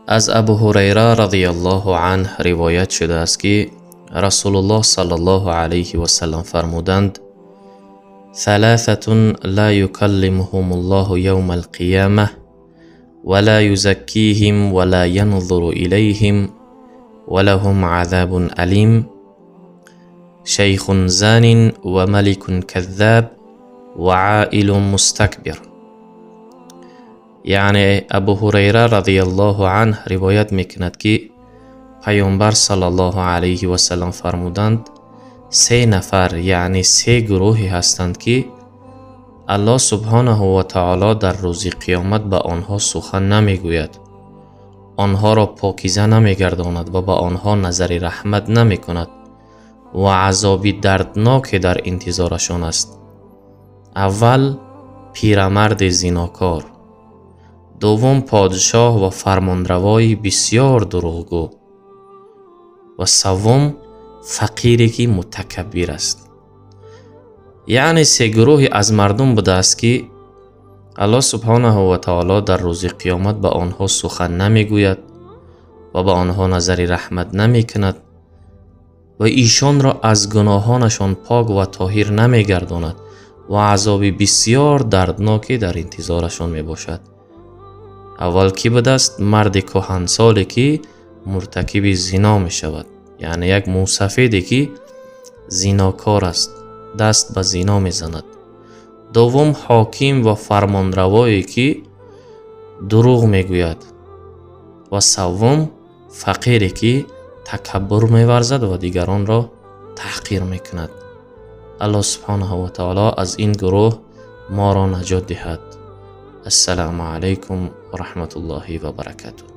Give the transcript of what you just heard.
Аз Абу Ҳурайра радиаллоҳу анҳ ривоят шудааст, ки Расулуллоҳ саллаллоҳу алайҳи васаллам фармуданд: ثلاثة لا يكلمهم الله يوم القيامة ولا يزكيهم ولا ينظر إليهم ولهم عذاب أليم: شيخ زان وملك كذاب وعائل مستكبر. Яъне Абу Ҳурайра радиаллоҳу анҳ ривоят мекунад, ки Паёмбар саллаллоҳу алайҳи васаллам фармуданд: се нафар, яъне се гурӯҳе ҳастанд, ки Аллоҳ субҳонаҳу ва таоло дар рӯзи қиёмат ба онҳо сухан намегӯяд, онҳоро покиза намегардонад ва ба онҳо назари раҳмат намекунад ва азоби дардноке дар интизорашон аст. Аввал, пирамарди зинокор, дуввум, подшоҳ ва фармонравои бисёр дурӯғгӯ ва саввум, фақире, ки мутакаббир аст. Яъне се гурӯҳе аз мардум будааст, ки Аллоҳ субҳонаҳу ва таоло дар рӯзи қиёмат ба онҳо сухан намегӯяд ва ба онҳо назари раҳмат намекунад ва ишонро аз гуноҳонашон пок ва тоҳир намегардонад ва азоби бисёр дардноке дар интизорашон мебошад. Аввал кӣ будааст? Марди кӯҳансоле, ки муртакиби зино мешавад, яъне як мӯсафеде, ки зинокор аст, даст ба зино мезанад. Дуввум, ҳоким ва фармонравое, ки дурӯғ мегӯяд, ва саввум, фақире, ки такаббур меварзад ва дигаронро таҳқир мекунад. Аллоҳ субҳонаҳу ва таоло аз ин гурӯҳ моро наҷот диҳад. Ассалому алайкум ва раҳматуллоҳи ва баракатуҳ.